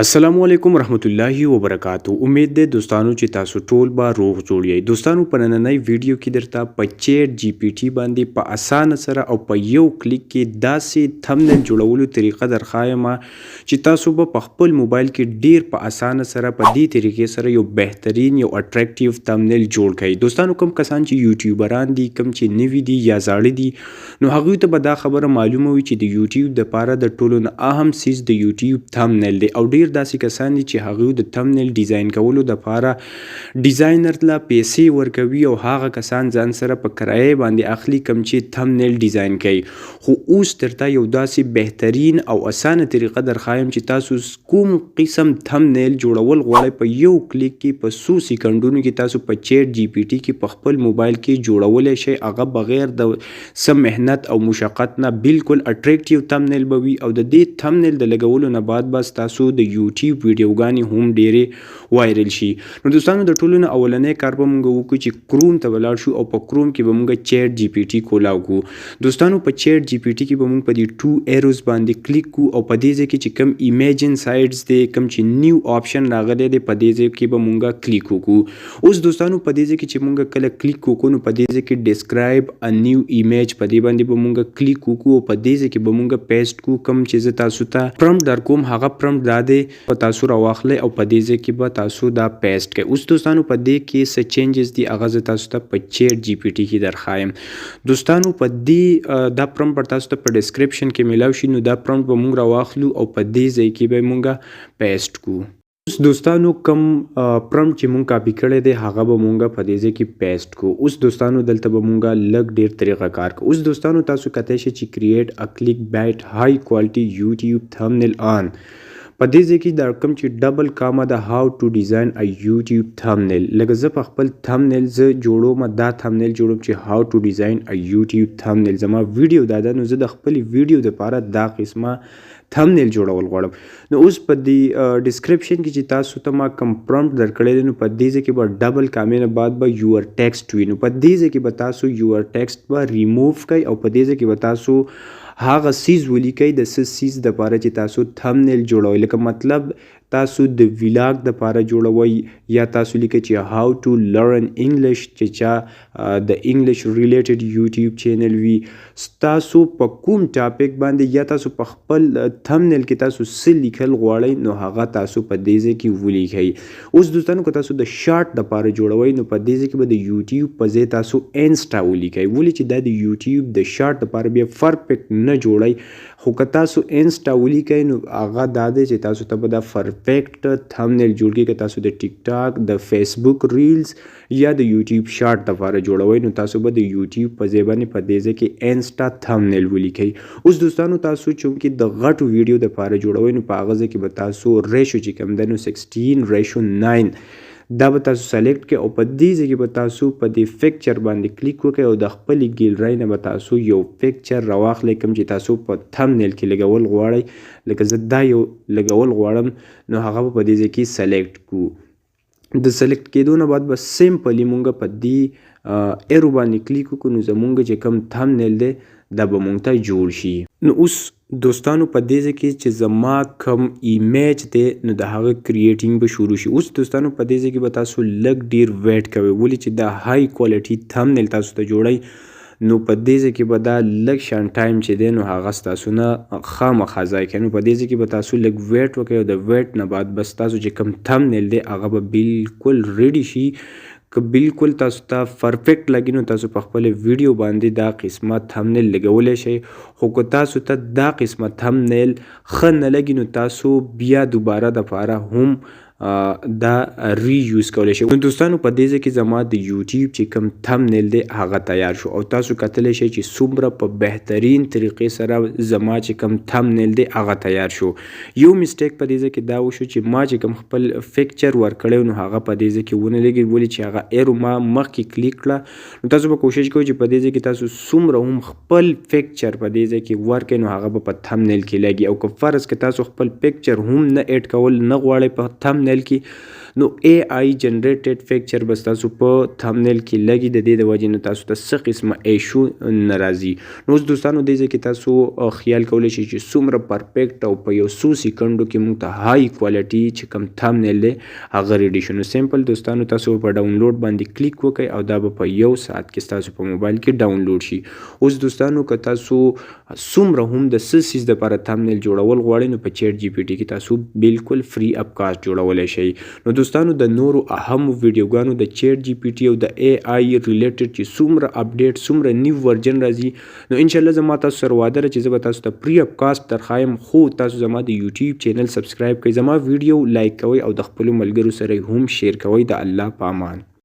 السلام علیکم ورحمت الله وبرکاتو. امید دی دوستانو چې تاسو ټول به روغ جوړ یئ. دوستانو، په نننۍ ویډیو کې درته په چیټ جی پی ټي باندې په اسانه سره او په یو کلیک کې داسې تمنیل جوړولو طریقه درښایم چې تاسو به په خپل موبایل کې ډیر په اسانه سره په دې طریقې سره یو بهترین، یو اټریکټیو تمنیل جوړ کړئ. دوستانو، کوم کسان چې یوټیوبران دي، کوم چې نوي دي یا زاړه دي، نو هغوی ته به دا خبره معلومه وي چې د یوټیوب د پاره د ټولو نه اهم څیز د یوټیوب تمنیل دی، او ډیر داسې کسان دي چې هغوی د تمنیل ډیزاین کولو د پاره ډیزاینر ته پیسې ورکوي او هغه کسان ځان سره په کرایه باندې اخلي کوم چې تمنیل ډیزاین کوي. خو اوس درته یو داسې بهترین او اسانه طریقه درښایم چې تاسو کوم قسم تمنیل جوړول غواړئ، په یو کلیک کې په څو سیکنډونو کې تاسو په چیټ جی پی ټي کې په خپل موبایل کې جوړولی شئ، هغه بغیر د څه محنت او مشقت نه. بالکل اټریکټیو تمنیل به وي او د دې تمنیل د لګولو نه بعد به ستاسو د یوټیوب ویډیوګانې هم ډیرې وایرل شي. نو دوستانو، د ټولو نه اولنی کار به مونږ وکړو چې کروم ته به لاړ شو او په کروم کې به مونږ چیټ جی پی ټي کولاو کړو. دوستانو، په چیټ جی پی ټي کې به مونږ په دې ټو ایروز باندې کلیک کو او په دې ځای کې چې کوم ایمیجن سایډز دی، کوم چې نیو آپشن راغلی دی، په دې ځای کې به مونږ کلیک وکړو. اوس دوستانو، په دې ځای کې چې مونږ کله کلیک وکړو، نو په دې ځای کې ډیسکرایب ا نیو ایمیج، په دې باندې به مونږ کلیک وکړو او په دې ځای کې به مونږ پیسټ کو کوم چې زه تاسو ته پرمپټ در کوم. هغه پرمپټ دا دی، په تاسو راواخلئ او په دې ځای کې به تاسو دا پیسټ کړئ. اوس دوستانو، په دې کې څه چینجز دي، هغه زه تاسو ته په چیټ جی پی ټي کې درښایم. دوستانو، په دې دا پرمپټ به تاسو ته په ډیسکریپشن کې میلاو شي. نو دا پرمپټ به مونږ راواخلو او په دې ځای کې به مونږ پیسټ کو. اوس دوستانو، کوم پرمپټ چې مونږ کاپي کړی دی، هغه به مونږ په دې ځای کې پیسټ کو. اوس دوستانو، دلته به مونږ لږ ډیر طریقه کار کو. اوس دوستانو، تاسو کتلی شئ چې کریټ ا کلیک بیټ های کوالټي یوټیوب تھمنیل آن، په دې ځای کې دا کوم چې ډبل کاما د هاو ټو ډیزاین ا یوټیوب تھمنیل، لکه زه په خپل تھمنیل زه جوړوم، دا تھمنیل جوړوم چې هاو ټو ډیزاین ا یوټیوب تھمنیل. زما ویډیو دا ده، نو زه د خپل ویډیو دپاره دا قسمه تھمنیل جوړول غواړم. نو اوس په دې ډیسکریپشن کې چې تاسو ته ما کوم پرمپټ درکړی دی، نو په دې ځای کې به ډبل کامې نه بعد به یور ټیکسټ وي. نو په دې ځای کې به تاسو یور ټیکسټ به ریموو کړئ او په دې ځای کې به تاسو هغه څیز ولیکئ د څه څیز دپاره چې تاسو تھمنیل جوړوئ. لکه مطلب تاسو د ویلاګ دپاره جوړوئ یا تاسو لیکئ چې هاو ټو لرن انګلیش، چې چا د انګلیش ریلیټډ یوټیوب چینل وي. ستاسو په کوم ټاپک باندې یا تاسو په خپل تھمنیل کې تاسو څه لیکل غواړئ، نو هغه تاسو په دې ځای کې ولیکئ. اوس دوستانو، که تاسو د شارټ دپاره جوړوئ، نو په دې ځای کې به د یوټیوب په ځای تاسو انسټا ولیکئ، ولې چې دا د یوټیوب د شارټ دپاره بیا پرفیکټ نه جوړئ. خو که تاسو انسټا ولیکئ، نو هغه دا دی چې تاسو ته به دا پرفیکټ تھمنیل جوړ کړي. که تاسو د ټیک ټاک، د فیسبوک ریلز یا د یوټیوب شارټ دپاره جوړوئ، نو تاسو به د یوټیوب په ځای باندې په دې ځای کې انسټا تھمنیل ولیکئ. اوس دوستانو، تاسو چونکې د غټو ویډیو دپاره جوړوئ، نو په هغه ځای کې به تاسو ریشو چې کوم دی، نو 16:9 دا به تاسو سلیکټ کړئ او په دې ځای کې به تاسو په دې پکچر باندې کلیک وکړئ او د خپلې ګیلرۍ نه به تاسو یو پکچر راواخلئ کوم چې تاسو په تھمنیل کې لګول غواړئ. لکه زه دا یو لګول غواړم، نو هغه به په دې ځای کې سلیکټ کو. د سلیکټ کېدو نه بعد به سمپلی مونږ په دې ایرو باندې کلیک وکړو، نو زمونږ چې کوم تھمنیل دی، دا به مونږ ته جوړ شي. نو اوس دوستانو، په دې ځای کې چې زما کوم ایمیج دی، نو د هغه کریټینګ به شروع شي. اوس دوستانو، په دې ځای کې به تاسو لږ ډیر ویټ کوئ، ولې چې دا های کوالټي تھمنیل تاسو ته جوړئ، نو په دې ځای کې به دا لږ شان ټایم چې دی، نو هغه ستاسو نه خامخا ضایع کوي. نو په دې ځای کې به تاسو لږ ویټ وکړئ او د ویټ نه بعد به ستاسو چې کوم تھمنیل دی، هغه به بالکل ریډي شي. که بالکل تاسو ته پرفیکټ لګي، نو تاسو په خپل ویډیو باندې دا قسمه تھمنیل لګولی شئ، خو که تاسو ته دا قسمه تھمنیل ښه نه لګي، نو تاسو بیا دوباره دپاره هم دا ری یوز کولی شئ. نو دوستانو، په دې ځای کې زما د یوټیوب چې کوم تھمنیل دی، هغه تیار شو او تاسو کتلی شئ چې څومره په بهترین طریقې سره زما چې کوم تھمنیل دی، هغه تیار شو. یو میسټیک په دې ځای کې دا وشو چې ما چې کوم خپل پکچر ورکړی، نو هغه په دې ځای کې ونه لګي، ولې چې هغه ایرو ما مخکې کلیک کړه. نو تاسو به کوشش کوئ چې په دې ځای کې تاسو څومره هم خپل پکچر په دې دې ځای کې ورکړئ نو هغه به په تمنیل کې لګي. او که فرض که تاسو خپل پکچر هم نه اډ کول نه غواړئ په تمنیل کې، نو ای آی جنریټډ پکچر به ستاسو په تمنیل کې لګي، د دې د وجې نه تاسو ته څه قسمه ایشو نه راځي. نو اوس دوستانو دې ځای کې تاسو خیال کولی شئ چې څومره پرفیکټ او په یو څو سیکنډو کې موږ ته های کوالټي چې کوم تمنیل دی هغه ریډي شو. نو سمپل دوستانو تاسو په ډاونلوډ باندې کلیک وکړئ او دا به په یو ساعت کې ستاسو په موبایل کې ډاونلوډ شي. اوس دوستانو که تاسو څومره هم د څه څیز دپاره تمنیل جوړول غواړئ نو په چیټ جی پی ټي کې تاسو بالکل فری اپ کاسټ جوړولی شئ. نو دوستانو د نورو اهمو ویډیوګانو د چیټ جی پی ټي او د ای آی ریلیټډ چې څومره اپډیټ، څومره نیو ورژن راځي، نو ان شاء الله زما تاسو سره وعده ده چې زه به تاسو ته فری اپ کاسټ درښایم. خو تاسو زما د یوټیوب چینل سبسکرایب کړئ، زما ویډیو لایک کوئ او د خپلو ملګرو سره هم شیر کوئ. د الله په امان.